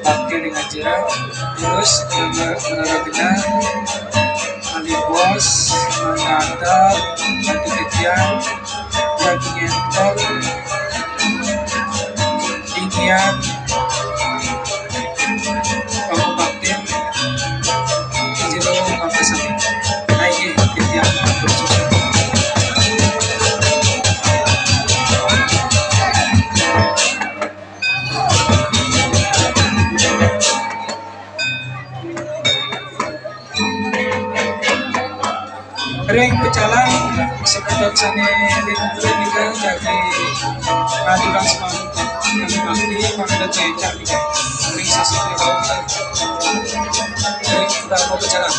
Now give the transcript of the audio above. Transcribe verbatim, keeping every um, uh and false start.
Bakti dengan jerak, terus menara genah, malibos, manata, batu kejang, daging entok, dingin, kamu bakti, jero mangga sami. Nah, ini titiang untuk susah. Ring pecalang sekedar sane ring nika jagi ngaturan semanten kami bakti mangda cecak nika ring sasih ring ring pecalang.